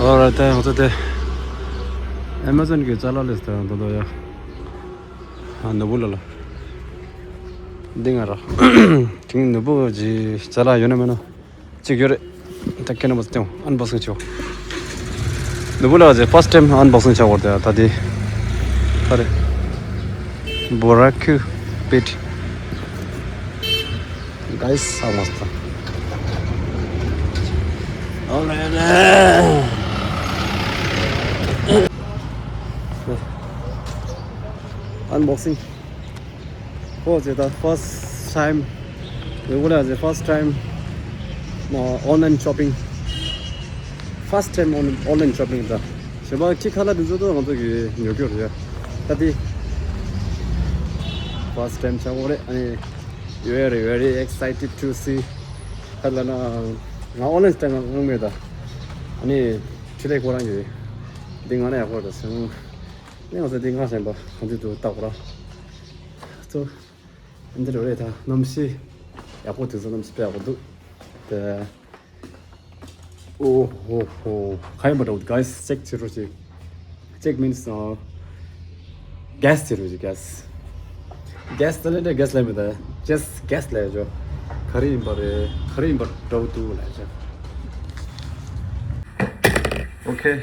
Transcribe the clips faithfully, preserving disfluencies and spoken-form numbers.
ཨོ་ར་ད་ང་ཚོ་དེ་ཨེ་མ་ཛོན་གྱི་ཅ་ལག་ལས་དང་དོ་དོ་ཡ། ཨ་ནུ་བུ་ལ་ལ། འདི་ང་ར། དེང་ནུ་བུ་གྱི་ཅ་ལག་ཡོད་ན་མེད་ན། གཅིག་ཡོད་རེད། ད་ཁྱེད་རྣམ་པ་ཚོ་ཨན་བོག་སིང་བྱེད། ནུ་བུ་ལགས་ཀྱི་ཕར་སི་ཊི་ཊེམ་ཨན་བོག་སིང་བྱ་བར་དེ་ད་དེ། ད་རེད། བོ་ར་ཁུ་བེད། Guys, almost done. Alright. Unboxing. ཁོ་ཚོས་ད་first time། ཡོད་གོ་ལ་ཟེར། first time online shopping. First time on online shopping ད། ཞོགས་པ་ཁྱི་ཁ་ལག་འདི་ཚོ་ད་ང་ཚོ་གི་ཉོ་རྒྱུ་རེད་ཡ། ད་དེ་first time ཆགས་ཡོད་རེད། ཨ་ནི་very very excited to see. ཁ་ལ་ན་ང་online ད་ང་ངང་མེད་ད། ཨ་ནི་ཁྲི་ལེགས་ཁོ་རང་གི་འདི་ང་ན་ཡག་པོ་རེད་ཟེར། ནས་ང་ཚོ་འདི་ང་ཞན་པ་གང་དུས་དུ་བཏགས་པ་ར། ཚོ། འདི་རུ་རེད་ད། གནམ་གཤིས་ཡག་པོ། དེང་སང་གནམ་གཤིས་དཔེ་ཡག་པོ་འདུག་དེ། ཨོ་ཧོ་ཧོ། ག་ཡིན་པ་འདྲ་བོ། Guys, check བྱེད་རོགས་བྱེད། Check means, uh, guess བྱེད་རོགས་བྱེད། Guess. Guess ད་ལས་འདྲ། guess ལས་མི་ད། Just guess ལས་ཆོག་ག་རེ་ཡིན་པ་རེད། ག་རེ་ཡིན་པ་འདྲ་བོ་འདུག་ལས་ཆོག Okay,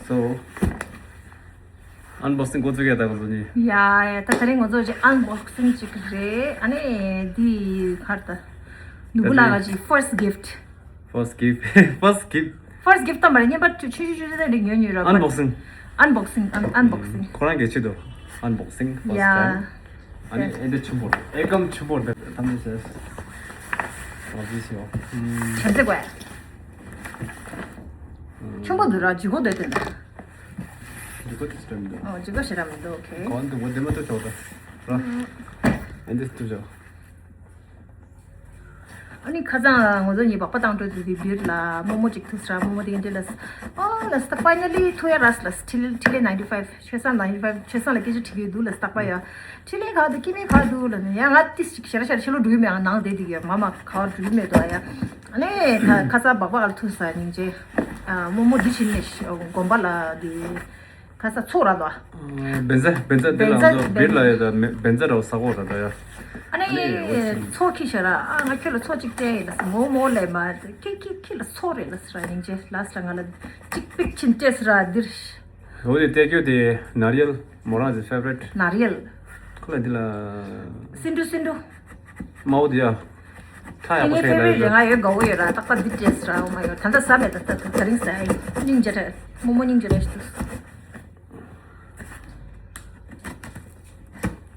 so unboxing འགོ་བཙུགས་ཡ་ད་ག་ཚོད་ནི། ཡ་ཡ། ད་དེ་རིང་ང་ཚོ་ཅིག་unboxing ཅིག་རེད། ཨ་ནི་འདི་གར་ད། ནུ་བུ་ལགས་ཀྱི་first gift. First gift. First gift. First gift ད་མ་རེད། བརྙན་པར་ཆུ་ཆུ་ཆུ་ཆུ་དེ་འདྲ་ཉོས་ཉོས་ར། Unboxing. Unboxing. Un- unboxing. ཁོ་རང་གི་ཆེད་དུ་unboxing first time. ཡ། ཨ་ནི་ཨེ་འདི་ཆུ་བོ་ཨེ་ཀམ་ཆུ་བོ་འདི་ཐམས་ཅད་ཟེར། ཨོ་ཟི་ཤི་ཨོ། ཆ་ཚེ་གོ། ཆུང་པོ་འདུག་ར། ལྗིད་ཁོག་འདུག་དེ་འདྲ། ལྗིད་ཁོག་དེ་ཚོ་འདྲ་མི་འདུག་ཨོ་ལྗིད་ཁོག་ཞེ་དྲག་མི་འདུག Okay. གོ་འདུག་མོ་དེ་མ་ཐུབ་ཆོག་ད་ར། ཨེ་འདི་ཐུབ་ཆོག་ཨ་ནི་ཁ་སང་ང་ཚོ་གཉིས་པགས་པ་བཏང་འགྲོ་དུས་དེ་འདིར་ལ་རྨོ་མོ་གཅིག་ཐུག་ས་ར། རྨོ་མོ་དེ་འདྲ་ལ། ཨོ་ལ་ས་finally ཐུག་ཡ་ར་ས་ལ། ཁྲི་ལེ་ཁྲི་ལེ་ninety five ཆོས་བཟང་ninety five ཆོས་བཟང་ལ་སྐད་ཆ་དྲི་གི་འདུག་ལ་ས་རྟག་པ་ཡ། ཁྲི་ལེ་ག་འདུག་སྐྱེ་དམན་ག་འདུག་ལ་ནི་ཡ། ང་ཏིས་ཅིག་ཞེ་ར་ཞེ་ར་ཕྱི་ལོགས་འགྲོ་གི་མེད། ང་ནང་བསྡད་འདུག་ཡ། མ་མ་ག་བར་འགྲོ་གི་མེད་དོ་ཡ། ཨ་ནི་ད་ཁ་སང་པགས་པ་ག་ལ་ཐུག་ས་སྙིང་རྗེ། ཨ་རྨོ་མོ་འདི་ཕྱིན་ནས་དགོན་པ་ལ་འདི། ཁ་ས་ཚོགས་ར་དོ། བན་ཛ་བན་ཛ་དེ་ལ་བན་ཛ་ང་ཚོ་བན་བིར་ལ་ཡོད་ད། བན་ཛ་ར་བ་ས་གོ་ར་ད་ཡ། ཨ་ནི་ཚོགས་ཁྱི་ཤ་ར། ཨ་ང་ཁྱོད་ལ་ཚོགས་གཅིག་སྤྲད་ཡིན་ལ་ས། མོ་མོ་ལས་མ་ཁྱི་ཁྱི་ཁྱི་ལ་ཚོགས་རེད་ལ་ས་ར། སྙིང་རྗེ་ལ་ས་ར། ང་ལ་གཅིག་པིག་ཕྱིན་སྤྲད་ས་ར་འདིར། འོ་དེ་ཏེ་ཀྱོ་དེ་ནར་ཡལ་མོ་རང་གི་favorite། ནར་ཡལ། ཁོ་ལ་འདི་ལ་སིན་དུ་སིན་དུ། མའོ་དེ་ཡ། ཁྲ་ཡག་པོ་ཁྱེད་ཕེ་བ་རེད་རི་ང་ཡོད་དགའ་བོ་ཡོད་ར། ཏག་ཏག་འདི་སྤྲད་ས་ར། འོ་མ་ཡོད་ད་ལྟ་ཟ་མེད་ད། ད་ད་རིང་ཟ་ཡིན་སྙིང་རྗེ་རེད། རྨོ་མོ་སྙིང་རྗེ་རེད་ཞུ།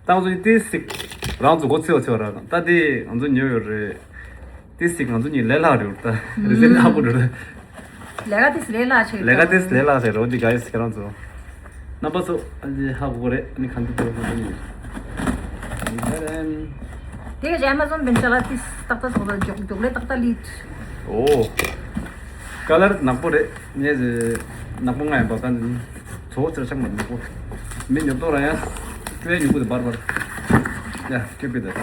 ཏང་ཚོ་ཏི་སིག་རང་ཚོ་འགོ་ཚེ་བ་ཚེ་བ་ར། ད་དེ་ང་ཚོ་ཉོ་ཡོད་རེད། ཏི་སིག་ང་ཚོ་གཉིས་ལས་སླ་རེད་ད། རེ་ཟེར་སླ་པོ་རེད། ལས་ཀ་ཏི་སི་ལས་སླ་ཆེ། ལས་ཀ་ཏི་སི་ལས་སླ་ཟེར་རོ་འདི་ག་ཡིས་ཁྱེད་རང་ཚོ། རྣམ་པ་ཚོ་ཨ་ནི་ཧ་གོ་གི་རེད། ཨ་ནི་གང་འདི་ཚོ་ང་ཚོ་གཉིས། དེ་ག་ཨེ་མ་ཛོན་བན་ཅ་ལག་ཏི་སི་ཏག་ཏག་ཚོ་ད་མགྱོགས་མགྱོགས་ལས་ཏག་ཏག་ལི། ཨོ། ཀ་ལར་ནག་པོ་རེད། ངས་ནག་པོ་ང་ཡང་བ་ག་འདི་ཚོ་ཚེར་ཆགས་མ་ནག་པོ། མི་ཉོབ་ཏོ་ར་ཡ། ཀྲུའེ་ཉུ་གུ་དེ་བར་བར། ཡ་ཀྱོ་པི་དེ་ད།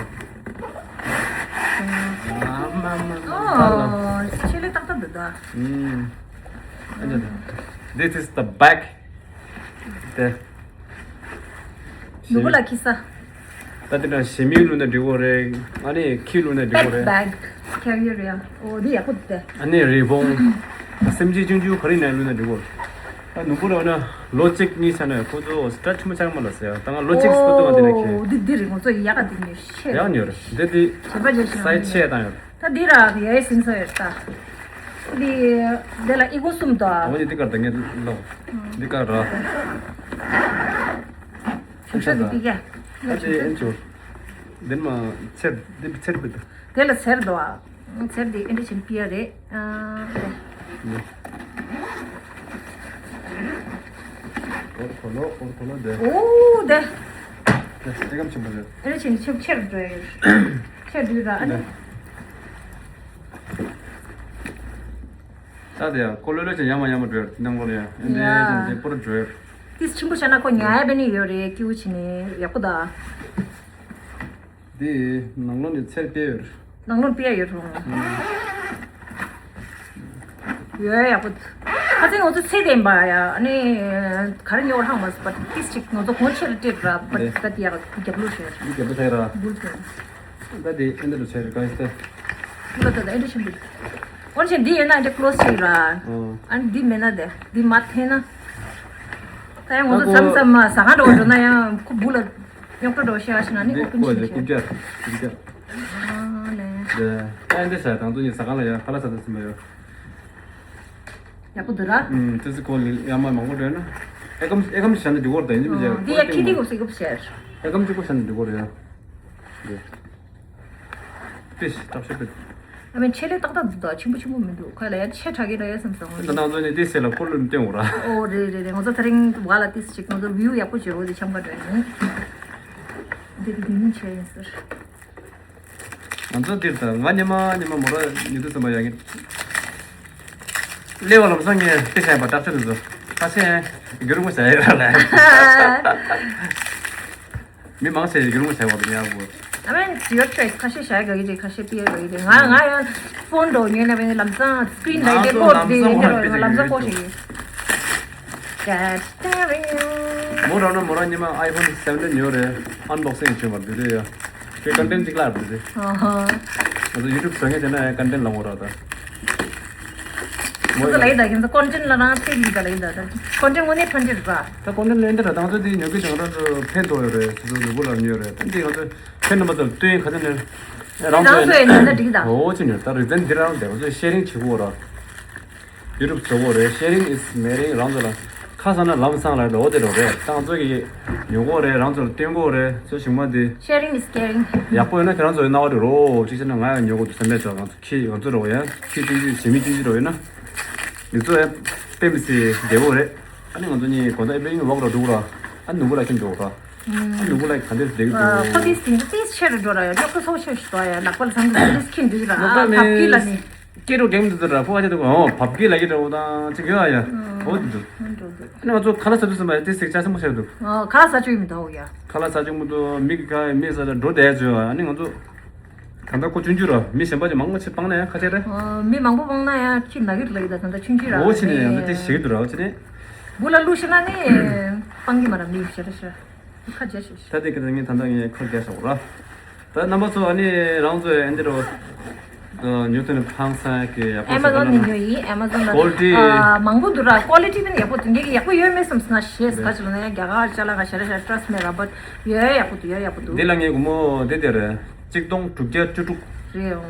ཨ་མ་མ་མ། ཨོ་ཆེ་ལེ་ཏག་ཏག་འདུག་ད། ཨུམ། This is the bag. དེ། ནུ་བུ་ལ་ཁྱི་ས། ད་དེ་འདྲ་ཞེ་མི་བླུགས་ན་འགྲིག་གོ་རེད། ཨ་ནི་ཁྱི་བླུགས་ན་འགྲིག་གོ་རེད། Bag carrier ཡ། ཨོ་འདི་ཡག་པོ་འདུག་སྟེ། ཨ་ནི་རི་བོང་། སེམས་ཅན་ཆུང་ཆུང་ག་རེ་ཡིན་ན་བླུགས་ན་འགྲིག་གོ། ད་ནུ་བུ་ལ་འོ་ན་ལོ་གཅིག་གཉིས་ཆ་ནས་ཁོ་ཚོ་སི་ཊྲེ་ཆི་མོ་ཆགས་མ་ལ་ཟེར་ཡ། ད་ང་ལོ་གཅིག་སྤོ་ཏོ་ང་དེ་ནས་ཁྱེར། ཨོ་འདི་འདི་རེད། ང་ཚོ་ཡག་ག་འདི་ནས་ཤེས། ཡག་ཉོ་རེད་འདི་འདི། བྱེད་པ་བྱེད་ཤེས་སའི་ཆེ་བཏང་ཡོད། ད་འདི་ར་ཡའི་སིན་སོ་ཡོད་ད། འདི་འདི་ལ་ཨི་གོ་གསུམ་དོ། འོ་ནི་འདི་གར་ད་ངས་ལོ། འདི་གར་ར། ཤུགས་ཤུགས་འདི་འདི་ག་ད་ཅི་ཨེན་ཅོ། འདི་མ་ཚེར་འདི་ཚེར་བི་ད། དེ་ལ་ཚེར་དོ། ཚེར་འདི་ཨེ་འདྲ་ཆེན་པི་ཡ་རེད། ཨ། འོར་ཁོ་ལོ་འོར་ཁོ་ལོ་དེ། ཨོ་དེ། དེ་སྐམ་ཆེན་པོ་རེད། ཨེ་འདྲ་ཆེན་ཆེར་ཆེར་འགྲོ་ཡ་ཡོད། ཆེར་འདུས་ར་ཨ་ནི། ད་དེ་ཡང་ཀོ་ལོ་ལོ་ཅན་ཡང་མ་ཡང་མ་འགྲོ་ཡར་ནང་ལོ་ལ་ཡང་ཨེ་འདྲའི་ཅན་དེ་པོར་འགྲོ་ཡར། ཏིས་ཆེན་པོ་བྱས་ན་ཁོ་ཉལ་ཡ་བེ་ནི་ཡོད་རེད། ཀིའུ་ཆི་ནི་ཡག་པོ་ད། དེ་ནང་ལོ་ནི་ཚེར་པེ་ཡོད། ནང་ལོ་པེ་ཡོད་རུང་། ཡོད་ཡག་པོ་ད། ཁ་སང་ང་ཚོ་ཚེ་བརྟན་པ་ཡ་ཨ་ནི་ག་རེ་ཉོ་རང་མ་སི་པ་ཏིས་ཅིག་ང་ཚོ་གོང་ཆེར་སྤྲད་ར་པ་ཏི་ད་ཏི་ཡ་རྒྱབ་ལོ་ཤོད་འདི་རྒྱབ་ལོ་ཚེ་ར་འབུལ་ཚོད། ད་དེ་ཨེ་འདི་རུ་ཚེ་ར་ག་ཡི་ཚེ། འབུལ་ད་ད་ཨེ་འདི་ཤིན་འབུལ། ཨོན་ཆེན་འདི་ཡིན་ན་ཨེ་འདི་ཀློ་སི་ཅིག་ར། ཨ་ནི་འདི་མེད་ན་དེ་འདི་མ་འཐེན་ན། ད་ཡང་ང་ཚོ་མཚམས་མཚམས་མ་ཟ་ཁང་འགྲོ་འགྲོ་ན་ཡང་ཁོ་འབུལ་ལ་ཉོག་ཏོ་འགྲོ་ཤེས་ཨ་ཤེས་ན་ནི་ཨོ་ཕན་ཤིན་ཤེས། རྐུབ་བཀྱག་རྐུབ་བཀྱག་ཨ་ལེ། ད་ཨེ་འདི་ཟ་དང་ཚོ་ཉིད་ཟ་ཁང་ལ་ཡ་ཁ་ལག་ཟ་ཚོད་ཟིན་པ་ཡོད། ཡག་པོ་འདུག་ར། ཨུམ་ཙི་ཙི་ཁོ་ལི་ཡ་མ་མང་པོ་འདྲ་ན། ཨེ་ཀམ་ཨེ་ཀམ་ཞན་འདི་གོར་ད་ཡིན་མི་ཇེ། འདི་ཡ་ཁི་ཏི་གོ་སི་གོ་ཤེར། ཨེ་ཀམ་ཅི་གོ་ཞན་འདི་གོར་ཡ། འདི། པིས་ཏག་ཤོད་པིས། ཨ་མེན་ཆེ་ལེ་ཏག་ཏག་འདུག་ད་ཆེན་པོ་ཆེན་པོ་མི་འདུག་ཁ་ལ་ཡ་ཆེ་དྲག་གི་ར་ཡ་བསམ་སོང་། ད་ནང་ཚོ་ནི་ཏི་སེ་ལ་ཁོ་ལུན་སྟོན་འོ་ར། ཨོ་རེད་རེད་རེད། ང་ཚོ་ད་རིང་བ་ལ་ཏིས་ཅིག་ང་ཚོ་བིའུ་ཡག་པོ་བྱེད་རོགས་དེ་འཆམ་ག་འདྲ་ཡིན། འདི་གི་དེ་ནི་ཆེ་ཡིན་ཟེར། ང་ཚོ་འདིར་ད་ང་ཉི་མ་ཉི་མ་མོ་ར་ཉི་དུ་ཙམ་པ་ཡག་གི། ལེ་བ་ལམ་སང་ངས་ཏི་ཤ་ཡིན་པ་སྐྲག་ཆ་འདུག་ཚོ། ཁ་ཤས་རྒྱུ་རུ་མོ་བྱ་ཡི་ར་ལ། མི་མང་ཆེ་རྒྱུ་རུ་མོ་བྱ་བ་དུ་ཉག་གོ། I mean, it's your choice. ཁ་ཤས་བྱ་ཡི་ག་གི་རེད། ཁ་ཤས་པི་ཡ་ག་གི་རེད། ང་ང་ཡང་ཕོན་འགྲོ་ཉོས་ན་བས་ལམ་སང་སི་ཀྲིན་ལ་ཡི་ལམ་སང་ལམ་སང་ལམ་སང་ཁོ་ཤེས་ཡིན། མོ་རང་ན་མོ་རང་ཉི་མ་ཨའི་ཕོན་སེ་བེན་ཊིན་ཉོས་རེད། ཨན་བོག་སིང་བྱས་པར་འདུག་རེད་ཡ། ཁྱོད་ཀོན་ཊེན་ཊི་གཅིག་ལ་འདུག་རེད། ཨ་ཧ། ང་ཚོ་ཡུ་ཊུབ་བཟོ་མཁན་དེ་ན་ཡང་ཀོན་ཊེན་ཊི་ལ་འོ་ར་ད། ང་ཚོ་ལ་ཡི་ད་ཁྱེད་ཚོ་ཀོན་ཊེན་ཊི་ལ་རང་ཚེ་གི་ད་ལ་ཡི་ད་ད་ཀོན་ཊེན་ཊི་དངོས་གནས་ཕན་ཅིག་རེད་པ། ད་ཀོན་ཊེན་ཊི་ལེན་དེ་ར་ད་ང་ཚོ་དེ་ཉོ་གི་ཅང་རང་ཚོ་ཕན་ཐོགས་ཡོད་རེད། ཁྱེད་ཚོ་ནུ་བོ་ལ་ཉོས་རེད། ད་འདི་ང་ཚོ་ཕན་ནམ་པ་ཚོ་སྟོན་ཁ་ཚ་ནས་རང་ཚོ་ཡིན་ན་འདི་ད་འོ་ཅི་ཉོ་ད་རི་ཛན་འདི་རང་དེ་ང་ཚོ་ཤེ་རིང་བྱེད་དགོས་ར། ཡུ་ཊུབ་བཟོ་དགོས་རེད། ཤེ་རིང་ཨིས་མེ་རིང་། རང་ཚོ་ལ་ཁ་སང་ན་ལམ་སང་ལ་འགྲོ་དེ་འགྲོ་རེད། ད་ང་ཚོ་གི་ཉོ་དགོས་རེད། རང་ཚོ་ལ་སྟོན་དགོས་རེད། ཚོ་ཞིག་མ་དེ་Sharing is caring. ཡག་པོ་ཡོད་ན་ཁྱེད་རང་ཚོ་ཡི་རྣ་བ་དེ་རོ་གཅིག་བྱས་ན་ང་ཡང་ཉོ་དགོས་འདུག་བསམ་པའི་ཚོ། ང་ཚོ་ཁྱི་ང་ཚོ་རོ་ཡ་ཁྱི་ཅུང་ཅུང་བྱེད་མི་ཅུང་ཅུང་རོ་ཡོད་ན་མི་ཚོ་ཡ་དཔེ་མི་སྲིད་བདེ་བོ་རེད། ཨ་ནི་ང་ཚོ་གཉིས་གོ་ད་ཨེ་པེ་ཡིན་ཝོག་རོ་འགྲོ་ར། ཨ་ནི་ནུ་བོ་ལ་ཁྱིམ་འགྲོ་ར། ཨ་ནི་ནུ་བོ་ལ་ག་འདྲས་བསྡད་ཀྱི་འདུག་ཁོ་དེ་སྟེང་དུ་ཏིས་ཆེ་རུ་འགྲོ་ར་ཡ། ཅོག་ཏུ་སོ་ཆེ་ཞིག་འགྲོ་ཡ། ལག་པ་ལ་ཚང་དུ་ཏིས་ཁྱིམ་འདུག་ར། ལོ་ཀ་ཨ་ཕབ་ཀི་ལ་ནི། སྐད་གྲོགས་རྒན་མི་འདུག་ཟེར་ར། ཕོ་བ་ཆེ་འདུག་ཨོ་ཕབ་ཀི་ལ་ཡི་འདྲ་བོ་དང་ཅིག་ཡོད་ཨ་ཡ། ཨོ་འདི་འདུག་ཨ་ནི་ང་ཚོ་ཁ་ལག་ཟ་དུས་ཙམ་པ་ཏིས་ཅིག་ཆ་ཆེན་པོ་ཆགས་འདུག་ཨོ་ཁ་ལག་ཟ་བཅུག་མི་འདུག་ཡ། ཁ་ལག་ཟ་བཅུག་མི་འདུག་མི་གི་ཁ་མི་ཟ་འགྲོ་བསྡད་བྱོས། ཨ་ནི་ང་ཚོ་ད་ལྟ་ཁོ་ཆུང་ཆུང་ར། མི་གཞན་པ་ཅིག་མང་པོ་ཅིག་སྤང་ན་ཡང་ཁ་ཆེ་རེད། ཨོ་མི་མང་པོ་སྤང་ན་ཡང་ཁྱི་ན་གི་རེད་ལ་ཡི་ད་ད་ལྟ་ཆུང་ཆུང་ར། ཨོ་ཕྱི་ནས་ཡང་ད་ཏིས་ཞིག་འདུག་ར། ཨོ་ཕྱི་ནས་བུ་ལ་ལུ་ཤི་ན་ནི་སྤང་གི་མ་ར་མི་ཞེ་ར་ཤ། ཁ་རྒྱ་ཞིག་ད་དེ་གི་ངས་ད་ལྟ་ངས་ཁ་རྒྱ་ཞོག་ར། ད་རྣམ་པ་ཚོ་ཨ་ནི་རང་ཚོའི་ཨ་འདི་རོ་ཉོ་ཐུབ་ནས་ཕངས་ས་གི་ཡག་པོ་ཨེ་མ་ཟོན་ནས་ཉོ་ཡིན། ཨེ་མ་ཟོན་ལ་ཀོ་ལི་ཊི་ཨ་མང་པོ་འདུག་ར། ཀོ་ལི་ཊི་ཕན་ཡག་པོ་འདུག་ངས་ཡག་པོ་ཡོད་མེད་བསམ་སོང་ན་ཞེས་ག་ཅི་ལ་ན་ཡང་རྒྱ་གར་ཅ་ལག་ག་ཞེ་ར་ཞེ་ཊྲས་མེད་ར། བཊ་ཡོད་ཡག་པོ་འདུག་ཡོད་ཡག་པོ་འདུག་འདི་ལ་ངས་སྒོར་མོ་འདི་དེ་རེད། གཅིག་སྟོང་དྲུག་བརྒྱ་བཅུ་དྲུག་རེད། ཨོ་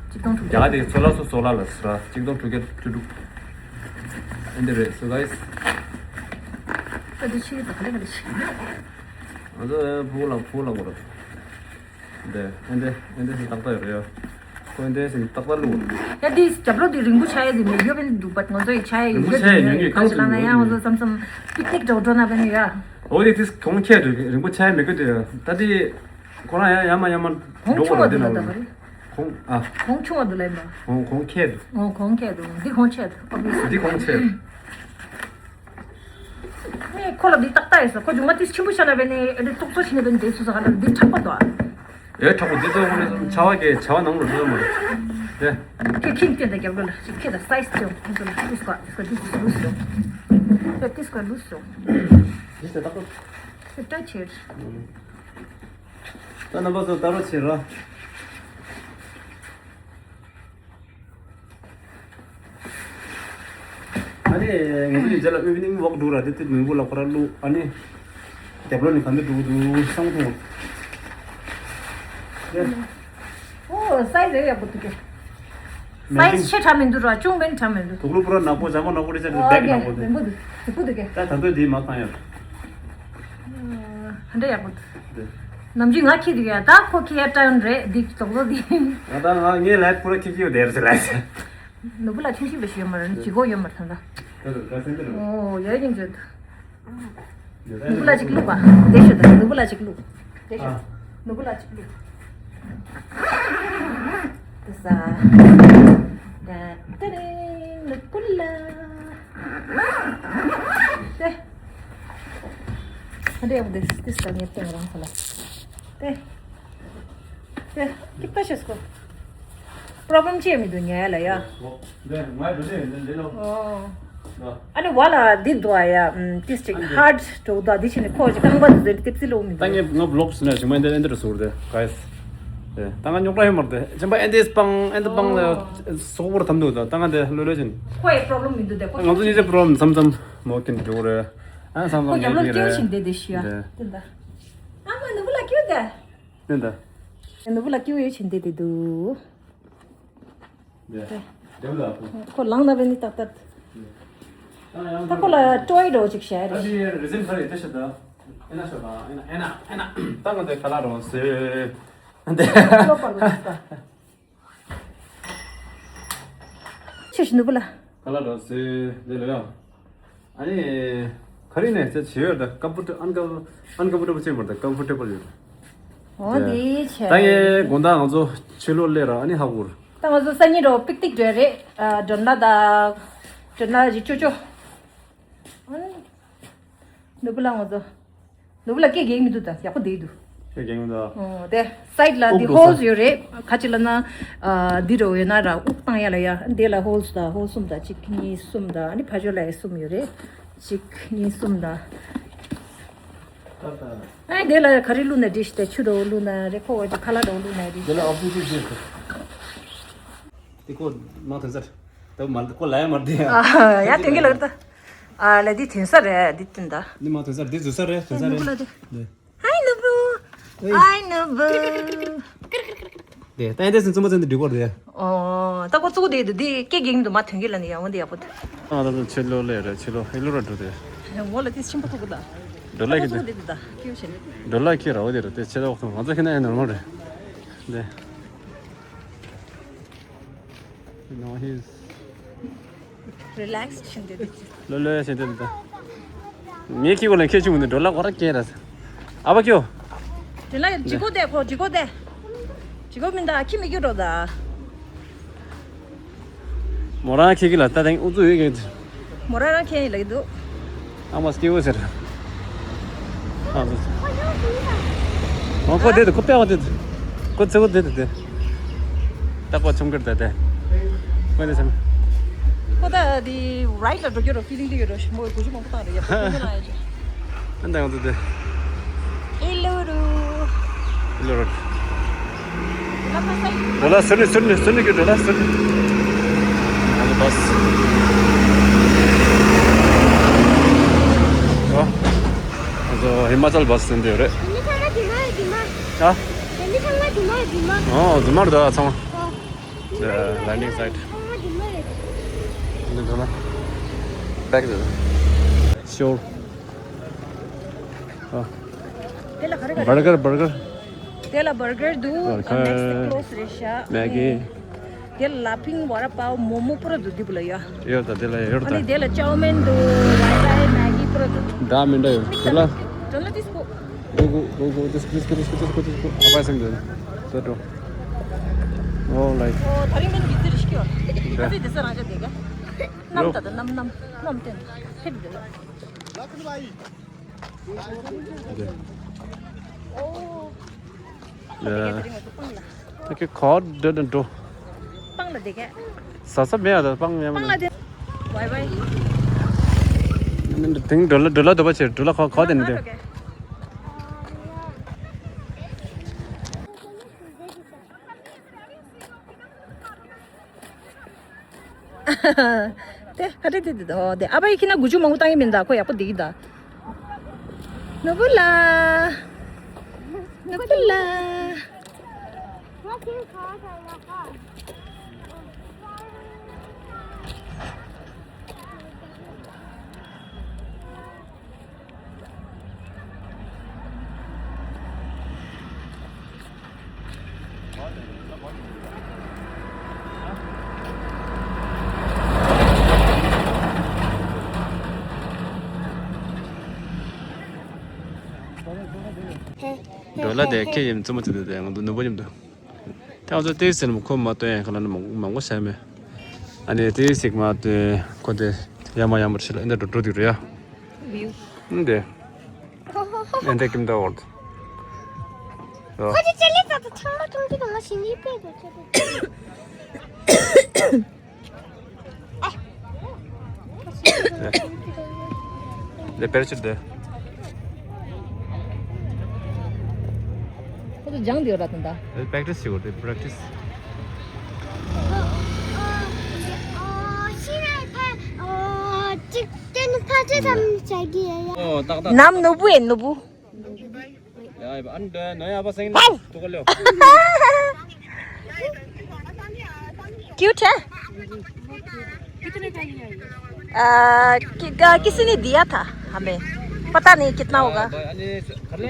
གཅིག་སྟོང་དྲུག་བརྒྱ། རྒྱ་གར་དེ་ཚོ་ལ་སོ་སོ་ལ་ལ་ཟེར་ར། གཅིག་སྟོང་དྲུག་བརྒྱ་བཅུ་དྲུག་ཨེ་འདི་རེད། སོ་ག་ཡིས་ཨ་འདི་ཆི་གི་ད་ག་ལེ་ག་ལེ་ཆི། ང་ཚོ་ཕུ་ལ་ཕུ་ལ་གོ་ར། འདི་ཨེ་འདི་ཨེ་འདི་སི་ཏག་ཏག་ཡོད་རེད་ཡ། ཁོ་ཨེ་འདི་སི་ཏག་ཏག་ལུ། ཡ་འདི་རྒྱབ་ལོགས་འདི་རིང་པོ་ཆགས་ཡ་འདི་མེད་ཡོད་པ་འདུག་བཊ་ང་ཚོ་ཡི་ཆགས་ཡ་ཡོད་རིང་པོ་ཆགས་ཡ་ཉོ་ཉོ་ག་ཅི་ལ་ན་ཡ། ང་ཚོ་བསམ་བསམ་པིག་ནིག་འགྲོ་འགྲོ་ན་པ་ནི་ཡ། འོ་དེ་དེ་གོང་ཁྱད་དུ་རིང་པོ་ཆགས་ཡ་མེད་གི་དེ་ཡ། ད་དེ་ཁོ་རང་ཡ་ཡ་མ་ཡ་མ་གོང་འགྲོ་ཆུང་བ་གོ་ར། དེ་འདུག་ལ་ན་ད་ག་རེ། གོང་ཨ། གོང་ཆུང་བ་འདུག་ལ་ཡིན་པ། གོང་གོང་ཁྱད་དུ། ཨོ་གོང་ཁྱད་དུ། འདི་གོང་ཆེ་དུ། ཨོ་བི་ཡས་ལི། འདི་གོང་ཆེ། ནས་ཁོ་ལ་འདི་ཏག་ཏག་ཡིན་ས། ཁོ་མཇུག་མ་ཏིས་ཆེན་པོ་ཤ་ན་བས་ནས་ཨེ་འདྲ་ཏོག་ཙོ་ཞིག་ནས་བས་ནས་འདི་སུ་ས་ག་ལ་འདི་དྲག་པོ་འདུག་ཨ། ཨེ་དྲག་པོ་འདི་ཚོ་ཁོ་ནས་ཆ་བ་གས་ཆ་བ་ནང་ལ་འགྲོ་མ་རེད། ཨེ། ཁྱེད་ཁྱིམ་སྐྱོན་དང་རྒྱབ་ལོ་ལ་ཅིག་ཁྱེད་ལ་སའི་ཛི་ཅོ་ཁོ་ཚོ་ལ་ཏིས་ཀ་ཏིས་ཀ་ཏིས་ཀ་ལུས་སོ། ཁྱེད་ཏིས་ཀ་ལུས་སོ། འདི་ཚོ་ཏག་ཏག་ཁྱེད་ཏྲ་ཆེར། ད་རྣམ་པ་ཚོ་ལྟ་རོགས་བྱེད་རོགས། ཨ་ནི་ངེད་ཚོ་ཡིན་ཚད་ལ་ཨི་ཝི་ནིང་ཝོག་འགྲོ་ར། དེ་དུས་ནུས་པོ་ལ་ཁོ་ར་བླུག་ཨ་ནི་རྒྱབ་ལོགས་ནས་ག་འདྲ་འགྲོ་གི་འདུག་བསམ་གྱི་འདུག་ཨོ་སའི་ཛི་ཡག་པོ་འདུག་གས། མེད་སའི་ཛི་ཅིག་ཆེ་དྲགས་མི་འདུག་ར། ཆུང་བས་དྲགས་མི་འདུག་དུག་ལོག་པུ་ར་ནག་པོ་ཇ་མ་ནག་པོ་རེ་ཆ་འདུག་ཨོ་བེག་ནག་པོ་འདུག་མང་པོ་འདུག་ལྗིད་པོ་འདུག་གས། ད་ད་དུང་དེའི་མ་བཏང་ཡོད། ཧ་འདྲ་ཡག་པོ་འདུག་འདི། ནམ་རྒྱུན་ང་ཁྱེར་འདུག་ཡ། ད་ཁོ་ཁྱེར་ཡ་སྤྲད་ཡོང་རེད། འདི་དོག་དོག་འདི། ང་ད་ང་ངའི་ལའིབ་པུ་ར་ཁྱེར་གྱི་ཡོད་དེ་རེད་ཟེར་ལ་ཟེར། ནུ་བོ་ལ་ཆུང་ཆུང་བེ་ཤི་ཡོད་མ་རེད། ལྗིད་ཁོག་ཡོད་མ་རེད་ད་ལྟ། ད་ད་ད་སེམས་ཏེ་རེད། ཨོ་ཡ་ཡིན་ཅོད། ནུ་བོ་ལ་ཅིག་བླུགས་པ། དེ་ཤོད་ད། ནུ་བོ་ལ་ཅིག་བླུགས། དེ་ཤོད། ཨ། ནུ་བོ་ལ་ཅིག་བླུགས། དེ་ས། ད་ད་རེ་ནུ་བོ་ལ། དེ། ཧ་འདྲ་ཡག་པོ་འདུག་ཏིས་ཀ་ངས་སྟོན་རང་ཁ་ལ། དེ། དེ། སྐྱིད་པ་ཤེས་སྐོ། པྲོབ་ལེམ་ཅི་ཡང་མི་འདུག་ཉལ་ཡ་ལ་ཡ། འོ། འདི་ང་འགྲོ་དེ་འདི་འདི་ལོ། ཨོ། ཨ་ནི་བ་ལ་འདི་འདུག་ཨ་ཡ། ཏིས་ཅིག་ཧར་འགྲོ་འདུག་འདི་ཕྱིན་ནས་ཁོ་ཅིག་རྐང་པ་འདི་ཟེར་ཏིབ་སི་ལོ་མི་ད་འདུག་ངས་ང་བློག་ཟེར་ན་ཞིང་པ་འདི་འདི་འདྲ་ཟུར་དེ་ག་ཡས། ད་ང་རྙོག་དྲ་ཡོད་མ་རེད་དེ། ཞིང་པ་ཨེ་འདི་སྤང་ཨེ་འདི་སྤང་ལ་སོག་པོར་དམ་འདུག་ད་ད་ང་དེ་ལོས་ལོས་ཅན། ཁོ་ཡི་པྲོབ་ལེམ་མི་འདུག་དེ་ཁོ་ང་ཚོ་གཉིས་ཆ་པྲོབ་ལེམ་མཚམས་མཚམས་མོ་ཀིན་འགྲོ་རེད། ཨ་མཚམས་མཚམས་ཁོ་རྒྱབ་ངས་ལོག་ཀིན་སྐྱེ་བོ་རེད། ཞིག་འདི་ཡ་དེ་འདི་ཨ་མ་ནུ་བུ་ལ་ཀྱུ་དེ། དེ་འདི་ནུ་བུ་ལ་ཀྱུ་ཡོད་ཕྱིན་དེ་དེ་འདུག་དེ་དེ་ལ་ཁོ་ལང་ན་བས་ནི་ཏག་ཏག་ད་ཁོ་ལ་ཊོའི་འདྲ་བོ་ཅིག་བྱས་རེད། ཨ་ནི་རི་ཟིན་ཁ་རེ་ཏེ་ཤ་ད། ཨེ་ན་ཤོ་ད་ཨེ་ན་ཨེ་ན་ཨེ་ན་ད་ང་དེ་ཁ་ལ་རོ་སེ། ཨ་འདི་ལོ་པར་གོ་ད། ཆེ་ཞིག་ནུ་བུ་ལ། ཁ་ལ་རོ་སེ་འདི་ལོ་ཡ། ཨ་ནི་ག་རེ་ནས་ཚེ་བྱེད་ཡོད་ད་ཀམ་ཕོར་ཊ་ཨན་ཀམ་ཨན་ཀམ་ཕོར་ཊེ་བལ་ཅན་པར་ད་ཀམ་ཕོར་ཊེ་བལ་ཡོད། འོ་དེ་བྱས། ད་ངས་དགོང་དག་ང་ཚོ་ཕྱི་ལོགས་སླེབས་ར་ཨ་ནི་ཧ་གོ་ར། ད་ང་ཚོ་སང་ཉིན་རོ་པིག་ཏིག་འགྲོ་རེད། ཨ་མགྲོན་ལ་ད་མགྲོན་ལ་ཞིག་ཅོ་ཅོ། ཨ་ནི་ནུ་བུ་ལ་ང་ཚོ་ནུ་བུ་ལ་སྐད་རྒྱག་མི་འདུག་ད་ཡག་པོ་བསྡད་འདུག་སྐད་རྒྱག་མི་འདུག་འོ་དེ་སའིད་ལ་འདི་ཧོལ་ཡོད་རེད། ཁ་ཅིག་ལ་ན་ཨ་འདི་རོ་ཡོད་ན་ར་དབུགས་བཏང་ཡ་ལ་ཡ་འདི་ལ་ཧོལ་ད་ཧོལ་གསུམ་ད་གཅིག་གཉིས་གསུམ་ད་ཨ་ནི་ཕ་ཇོ་ལ་ཡ་གསུམ་ཡོད་རེད། གཅིག་གཉིས་གསུམ་ད། ཨ་དེ་ལ་ག་རེ་བླུགས་ན་འགྲིག་ཤི་དེ་ཆུ་རོ་བླུགས་ན་རེ་ཁོ་བ་ཅིག་ཁ་ལག་རོ་བླུགས་ན་འགྲིག་ཤི། དེ་ལ་ཨོ་ཕུ་ཕུ་ཞེས་ཟེར། དེ་ཁོ་མ་ཐོན་ཚར། དེ་མ་ཁོ་ལ་ཡ་མ་བདེ་ཡ། ཨ་ཡ་དོན་གྱི་ལ་ད། ཨ་ལ་དེ་ཐོན་ས་རེད་དེ་བསྟན་ད། དེ་མ་ཐོན་ཚར་དེ་འཛུལ་ས་རེད་ཐོན་ས་རེད། ནུ་བུ་ལ་དེ། ཧའི་ནུ་བུ། ཨེ། ཧའི་ནུ་བུ། དེ་ད་ཡ་དེ་སུན་ཙུ་མ་ཚན་དེ་འགྲིག་གོ་རེད། ཨོ། ད་ཁོ་ཚུགས་དེ་དུ་དེ་སྐད་རྒྱག་མི་འདུག་མ་ཐོན་གི་ལ་ནི་ཡང་འོན་ཏེ་ཡག་པོ་འདུག་ཨ་ད་ད་ཕྱི་ལོགས་ལས་རེད་ཕྱི་ལོགས་ཧེ་ལོ་ར་འགྲོ་དེ། ངོ་ལ་དེ་ཆེན་པོ་ཐུག་གི་ད། འགྲོ་ལ་ཁོ་གི་ཚུགས་དེ་དུ་ད་ཁྱེའུ་ཆེན། འགྲོ་ལ་ཁྱེད་ར་བ་དེ་ར་དེ་ཆེ་ད་འོག་ཐོང་ང་ཚོ་ཁྱེད་ན་ཡང་ནོར་མ་རེད། དེ། You know, he's རི་ལེག་སི་བྱེད་འདོད་དེ། ལོ་ལོ་བྱེད་འདོད་དེ། ངའི་ཁྱི་གོ་ལ་ཁྱེད་ཆུང་མི་འདུག་འགྲོ་ལ་གོ་ར་སྐྱེ་ར། ཨ་བ་ཁྱོ། དེ་ལ་ཇི་གོ་དེ་ཁོ་ཇི་གོ་དེ། ཇི་གོ་མིན་ད་ཁྱི་མི་ཁྱོད་འགྲོ་ད། མོ་རང་ཁྱི་གི་ལ་ལྟ་དང་ཨུ་ཚུགས་ཡོད་གི། མོ་རང་རང་ཁྱེད་ཡིན་ལ་གི་འདུག་ཨ་མ་སྐྱེ་བོ་ཟེར། ཨ་ཙི། ཨོ་ཁོ་དེ་དེ་ཁོ་པད་བ་དེ་དེ། ཁོ་ཚེ་བོ་དེ་དེ་དེ། ད་ཁོ་ཆུང་ཀར་དེ་དེ། ཁོ་དེ་སམ། ཁོ་ད་དེ་རའིད་ལ་འགྲོ་རྒྱུ་རོ་ཕི་ལིང་དེ་ཡོད་རོ་ཞིམ་པོ་གུ་ཞིམ་མང་པོ་བཏང་རེད་ཡ་ཁོ་ཁོ་ལ་ཡ། ཨ་འདྲ་ཡོང་དུ་དེ། ཨེ་ལོ་རུ། ཨེ་ལོ་རུ། ཌོ་ལར་སུར་ནི་སུར་ནི་སུར་ནི་གི་ཌོ་ལར་སུར་ནི། ཨ་ནི་བཱས། ཨོ། ཨ་ཙོ་ཧི་མ་ཅལ་བཱས་ཟེར་འདི་ཡོད་རེད། དེ་ནི་ཚང་མ་རྫུན་མ་རེད་རྫུན་མ། ཨ། དེ་ནི་ཚང་མ་རྫུན་མ་རེད་རྫུན་མ། ཨོ་རྫུན་མ་རེད་ད་ཚང་མ། ཨོ། ལེན་ཌིང་སའིཊ། ཚང་མ་རྫུན་མ་རེད། འདི་འགྲོ་ན། བེག་ཟེར། ཤོར། ཨ། དེ་ལ་ག་རེ་ག་རེ། བར་གར་བར་གར། དེ་ལ་བར་གར་འདུག་བར་གར། ནེག་སི་ཊི་ཀློ་སི་རེད་ཤག་མེག་གི། དེ་ལ་ལ་ཕིང་བ་ར་པའོ་མོ་མོ་པུ་ར་འདུག་འདི་བུ་ལ་ཡ། ཡོད་ད་དེ་ལ་ཡོད་ད། ཨ་ནི་དེ་ལ་ཅའོ་མེན་འདུག་ཝའི་ཝའི་མེག་གི་པུ་ར་འདུག་འདྲ་མི་འདྲ་ཡོད་དེ་ལ། དོན་ལ་ཏིས་པོ། གོ་གོ་གོ་གོ་ཏིས་ཏིས་ཏིས་ཏིས་ཏིས་ཨ་པ་སེམས་དོན། ཏོ་ཏོ། ཨོ་ལའིཀ། ཨོ་ད་རིང་མེན་གི་ཙི་རི་ཤི་ཀྱོ། ཨ་ཙི་དེ་ས་རང་ཅག་དེ་ག། ནམ་ད་ད་ནམ་ནམ་ནམ་ཏན་ཧེབ་དེ་ལ། ད་གི་ཁོ་འདྲ་འདྲ་འགྲོ། སྤང་ལ་དེ་གས། ཟ་ས་མེད་ཨ་ད་སྤང་ཡ་མ་སྤང་ལ་དེ། ཝའི་ཝའི། དེང་འགྲོ་ལ་འགྲོ་ལ་འདོད་པ་ཆེ་འགྲོ་ལ་ཁོ་ཁོ་དེ་ནི་དེ། དེ་ཁ་ཏེ་དེ་དེ་དོ་དེ་ཨ་ཕ་ཡི་ཁྱི་ན་དགུ་བཅུ་མང་པོ་བཏང་ཡི་མིན་ད་ཁོ་ཡག་པོ་བསྡད་ཀྱི་ད། ནུ་བུ་ལ། ནུ་བུ་ལ། འགྲོ་ལ་དེ་ཁྱེད་ཡིན་བཙུན་མོ་ཚོ་དེ་དེ་ང་ཚོ་ནུ་བོ་མཉམ་དུ། ད་ང་ཚོ་ཏེ་སེར་མོ་ཁོ་མ་སྟོན་ཡང་ཁ་ལ་ནི་མང་མང་པོ་བྱས་མེད། ཨ་ནི་ཏེ་སེག་མ་སྟོན་ཁོ་དེ་ཡ་མ་ཡ་མར་ཕྱི་ལ་ཨེ་འདྲ་འགྲོ་འགྲོ་དུས་རེད་ཡ། ཝིའུ། ཨེ་འདྲ། ཨེ་འདྲ་ཀིམ་ད་འོར། ཁོ་ཚོ་ཅ་ལེ་ཙག་ཙག་ཚང་མ་ཐུང་ཐུང་ང་ཞིང་ཡིག་པས་འགྲོ་ཆེ་དུ། ཨ། ཁོ་ ལེ་པེར་ཆུ་དེ། ཁོ་ཚོ་སྦྱང་དེ་ཡོད་ར་དང་ད། ལེ་པེག་ཊིས་བྱེད་དགོས་དེ་པེག་ཊིས། ཨོ་ཏག་ཏག་ནམ་ནུ་བུ་ཨེ་ནུ་བུ། यार, अंडा नया बस है ना, तो कर लो। क्यूट है। आ, कि, आ, किसी ने दिया था हमें, पता नहीं कितना होगा। अरे, कर ले।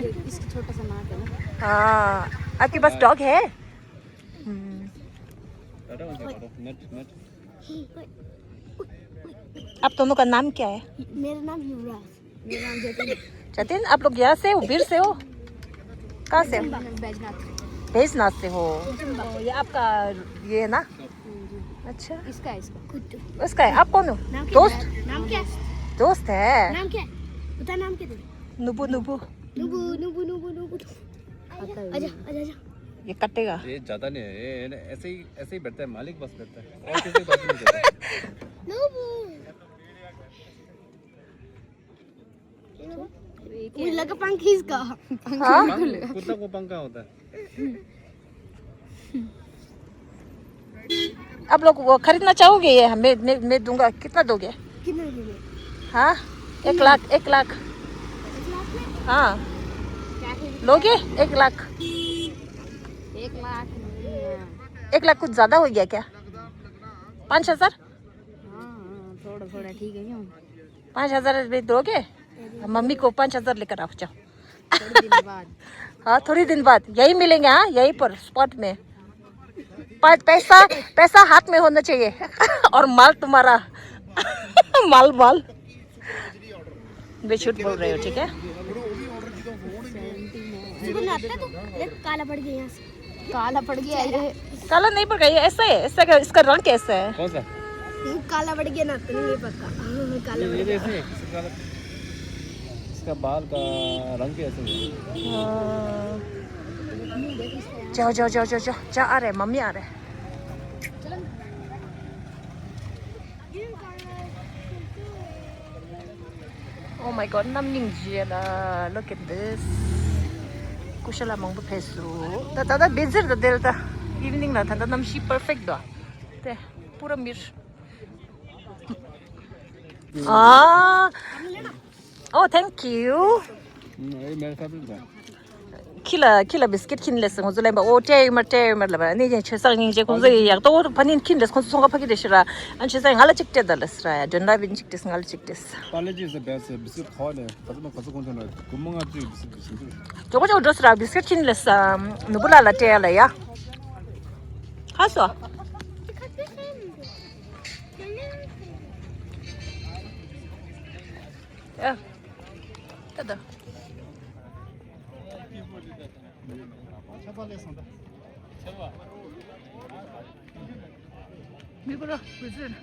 हाँ, आपके पास डॉग है? हम्म। नट नट। आप दोनों का नाम क्या है? मेरा नाम युवराज। मेरा नाम जतिन। जतिन, आप लोग यहाँ से हो, बीर से हो? कहाँ से हो? बैजनाथ। बैजनाथ से हो। ओ, ये आपका, ये है ना? अच्छा। इसका है, इसका। उसका है। आप कौन हो? नाम क्या? दोस्त? नाम क्या? दोस्त है। नाम क्या? बता, नाम क्या तेरा? नुबू, नुबू। नुबू, नुबू, नुबू, नुबू। आजा, आजा, आजा। ये कटेगा। ये ज्यादा नहीं है, ये, ये ऐसे ही, ऐसे ही बैठता है, मालिक बस बैठता है, और किसी के पास नहीं जाता। नुबू। मुझे लगा पंखा इसका। हाँ? पंख, कुत्ता को पंखा होता है। आप लोग वो खरीदना चाहोगे? ये मैं, मैं, मैं दूंगा। कितना दोगे? कितना दोगे? हाँ, एक लाख, एक लाख। एक लाख में? हाँ। क्या खरीदना? लोगे? एक लाख। एक लाख नहीं है। एक लाख कुछ ज्यादा हो गया क्या? पाँच हजार? हाँ, हाँ, थोड़ा, थोड़ा ठीक है, क्यों? पाँच हजार रुपये दोगे? मम्मी को पाँच हजार लेकर आओ, जाओ। थोड़े दिन बाद। हाँ, थोड़ी दिन बाद यही मिलेंगे। हाँ, यहीं पर स्पॉट में। पै-, पैसा, पैसा हाथ में होना चाहिए। और माल तुम्हारा। माल, माल। मैं झूठ बोल रही हूँ, ठीक है? इसको नहीं आता तू? देख, काला पड़ गया यहाँ से। काला पड़ गया ये। काला नहीं पड़ गया, ये ऐसा है, ऐसा का, इसका रंग कैसा है? कौन सा? काला पड़ गया ना, तो नहीं पक्का। काला पड़ गया। इसका बाल का रंग कैसे है? हाँ। जाओ, जाओ, जाओ, जाओ, जाओ, जा, आ रहे, मम्मी आ रहे। Oh my god, གནམ་སྙིང་རྗེ་ལ། Look at this. ཀུ་ཤ་ལ་མང་པོ་ཕེབས་སོང་། ད་ད་ད་བེ་ཟེར་ད་དེར་ད་ཨིབ་ནིང་ལ་ད་ད་གནམ་གཤིས་པར་ཕེག་འདུག་དེ་པུ་ར་མིར། ཨ། Oh, thank you. ये मेरे साथ भी था। ཁྱི་ལ་ཁྱི་ལ་བིས་ཀིཊ་ཁྱིན་ལེ་སོང་། ཁོང་ཚོ་ལན་པ་ཨོ་སྤྲད་ཡོད་མ་སྤྲད་ཡོད་མ་ལབ་པ། ནི་ཡང་ཆོས་སང་སྙིང་རྗེ། ཁོང་ཚོ་ཡག་ཏོ་ཕ་ནིན་ཁྱིན་ལེ། ཁོང་ཚོ་ཚོང་ཁ་ཕ་གི་རེ་ཤི་ར། ཨ་ཆོས་སང་ང་ལ་གཅིག་སྤྲད་ད་ལེ་སི་ར། ཡ་དོན་ལ་བིན་གཅིག་སྤྲད། ང་ལ་གཅིག་སྤྲད། པར་ལེ་ཇི་ཟེར་བེ་སི་བིས་ཀིཊ་ཁོ་ནས་ད་དུང་ཁོ་ཚོ་ཁོང་ཚོ་ལ་སྒོར་མོ་ལྔ་བཅུ་བིས་ཀིཊ་བིས་ཀིཊ། ཇོ་ཁོ་ཇོ་འགྲོ་སི་ར། བིས་ཀིཊ་ཁྱིན་ལེ་སི་ནུ་བུ་ལ་ལ་སྤྲད་ཡ་ལ་ཡ། ཁ་སོ། ཡ། ད་ད། མི་གོ་ར་བི་ཟེར།